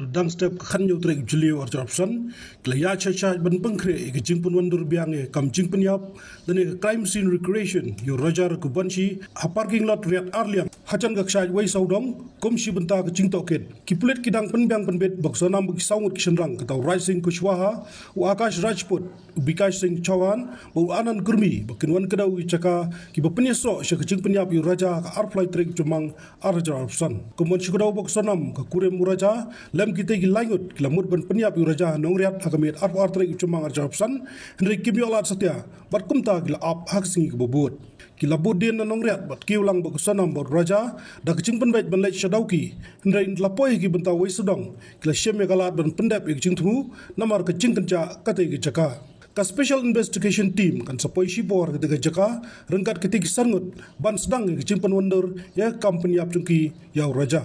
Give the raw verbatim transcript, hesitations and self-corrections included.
Dang step ka khathynñiew tarik Jylliew arhajar arphew san, ki la ïaid shai shai ban pynkhreh ïa ka jingpynwandur biang ïa ka kam jingpynïap lane ka crime scene recreation ïa u Raja Raghuvanshi ha parking lot Riat Arliang hajan ka kshaid wei sawdong kum shi bynta ka jingtohkit. Ki pulit ki dang pynbiang pynbit ba ka Sonam bad ki saw ngut ki shynrang, kata u Raj Singh Kushwaha, u Akash Rajput, u Bikash Singh Chauhan bad u Anand Gurmi ba kin wan kdew ïa ki jaka kiba pynïasoh sha ka jingpynïap ïa u Raja ha ka arphew lai tarik Jymmang arhajar arphew san. Kumban shu kdew ba ka Sonam, ka kurim u Raja, lem kitei ki lai ngut ki la mut ban pynïap ïa u Raja ha Nongriat ha ka miet arphew ar tarik Jymmang arhajar arphew san, hynrei kim ïoh lad satia bad kumta ki la ap ha ka sngi kaba bud. Ki la bud dien na Nongriat bad kiew lang bad ka Sonam bad u Raja da ka jingpynbeit ban leit sha Dawki, hynrei ynda la poi ha ki bynta wei sawdong ki la shim ïa ka lad ban pyndep ïa ka jingthmu namar ka jingkynjah katei ka jaka. Ka Special Investigation Team kan sa poi shipor ha katei ka jaka ryngkat kitei ki san ngut ban sdang ïa ka jingpynwandur ïa ka kam pynïap jong ki ïa u Raja.